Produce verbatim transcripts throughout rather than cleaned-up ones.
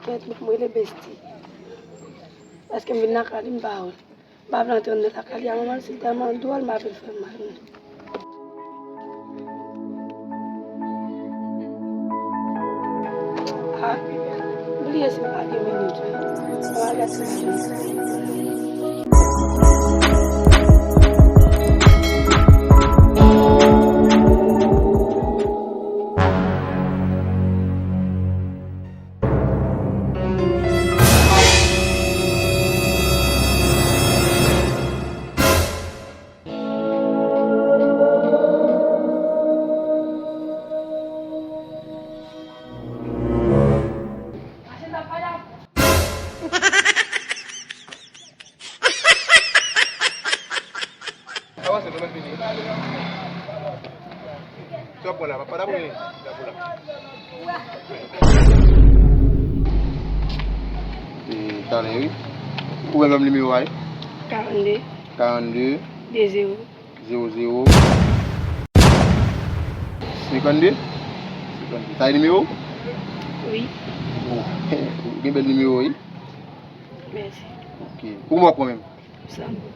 Kèt, men m rele Besti. Paske m vin lakay li, m pa wè l. M pa vle antre anndan lakay li a, manman l, si l tèlman dwòl, m pa vle l fè m mal, non. Ah, m bliye si m pa gen minit, wi. Mwen al gade si m pa gen minit. Avanse, nou menm vini. Sa w ap pran la, pa, pa ta pran li. E, talè, wi. Ou menm ban m nimewo a, wi. Karannde. Karannde. De zewo. Zewo zewo. Senkannde? Senkannde. Sa e nimewo w? Wi. Oh, ou gen bèl nimewo, wi. Mèsi. Ok. Pou kòman w ap pran menm? San goud.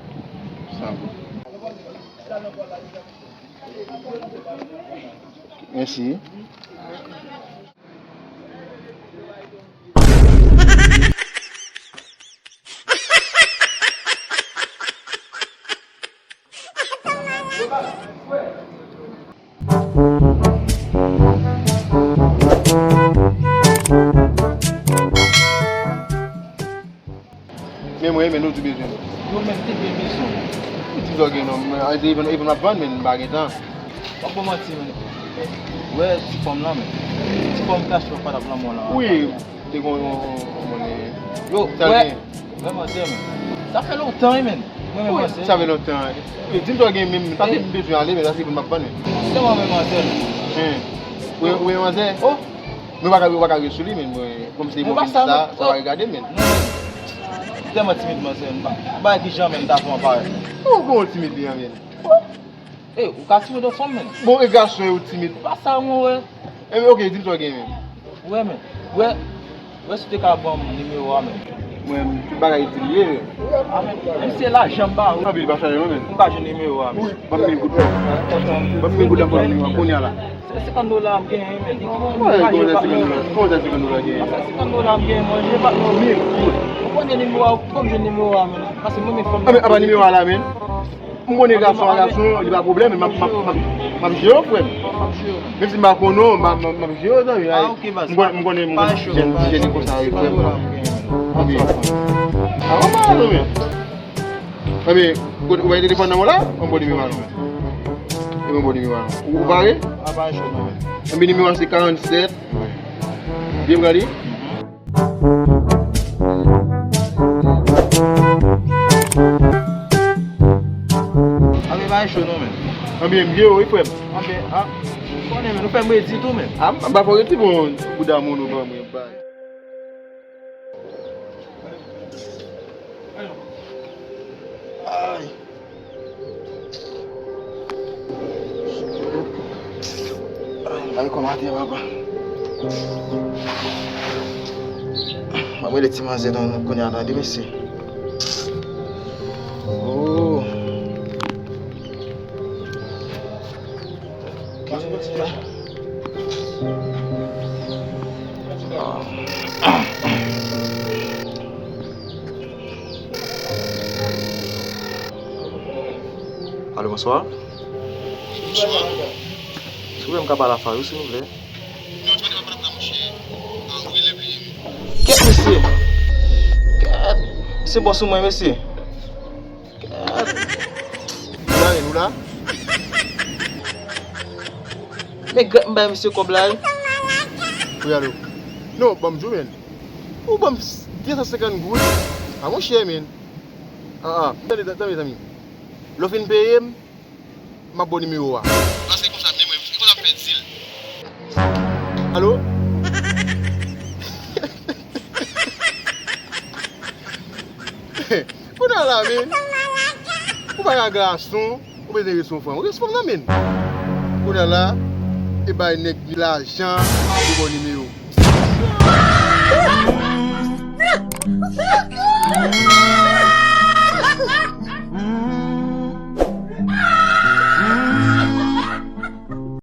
San goud. Mèsi. Men mwen, men nou di bezwen. Yo menm te gen bezwen. Ou di zò gen non, men, a, se even, even m ap vann, men m pa gen tan. W ap ban manti, men. Wè, ti fanm lan, men. Ti fanm kache w pa t ap lanmò lan. Wi, te gen yon, yon, yon, yon, yo, sa wè, gen. Wè, manzè, men. Sa fè lontan, wi, men. Mwen, men, wi, manzè. Sa fè lontan. Yo, di m zò gen, men, paske m bezwen ale, men sa se pou m ap vann, men. Se mwen, men, manzè, men. Hen. Ou, ou, manzè? Oh! Nou pa ka, nou pa ka ret sou li, men, mwen, kòm se mwen ki di sa, sa pa regade, men. Non, men. Ou tèlman timid, manzè. M pa, m pa wè kijan, men, m ta fè anpare. Ou bon timid li an, men. E, ou ka timid ansanm, men. Bon, e gason, e ou timid. Pa sa, mwen, wè. E, ok, di m sa w gen, men. Wè, men. Wè, wè si w te ka ban m nimewo a, men. Mwen, tout bagay di l ye, men. A, men, menm si se lajan m ba ou. Anpil, pa chaje non, men. M pa jwenn nimewo a, men. Ban m mil goud la. Ban m mil goud la pou nimewo a, kounye a la. Se senkant dola m genyen, men. Mwen, kòman se senkant dola? Kòman se senkant dola genyen? Senkant dola m genyen, manje pa t manje. Mil goud. Ou konnen nimewo a, ou fò m jwenn nimewo a, men. Paske mwen, men fanm. A, men, apa nimewo a la, men. M konnen gason a gason, li pa pwoblèm, men m ap, m ap, m ap, m ap jere w, frè m. Menm si m pa konnen w, m ap, m ap, m ap jere w, zanmi. Ah, ok, baz. M konnen, m konnen, m konnen jèn, jèn konsa, wi, frè m. Ok. Ah, mwen pa ale, men. Ebyen, kote, ou bay telefòn nan mwen la? Mwen bon nimewo a non. E mwen bon nimewo a non. Ou, ou pare? A, pa cho non, men. Ebyen, nimewo a se karannsèt. Byen pran li. Anben, pa cho non, men. Anben, m vye wi, frè m. Anben, a, konnen, men, nou fè m redi tou, men. A, m pa fò redi, bon, bouda moun ou ban mwen, bay. Ay. Ay, kòm atè, papa. M ap rele ti manzè nan kounye a, tande, mesye. Oh. Alo, bonswa. Silvouplè, m ka pale a Fayou, silvouplè? Kèt, mesye. Kèt. Se bòs ou mwen, mesye. Kèt. Ou la, men, ou la? Men grèt m bay misye kòb la, wi. Wi, alo. Non, ban m di w, men. Ou ban m de san senkant goud. A, monchè, men. A, a. Tande, tande, zanmi. Lè w fin peye m, m ap ba w nimewo a. Paske konsa, men mwen, e konsa m fè di l. Alo? Kounye a la, men. Ou pa ka gason, ou bezwen res yon fanm. Res fanm nan, men. Kounye a la, e bay nèg lajan, ou ba w nimewo.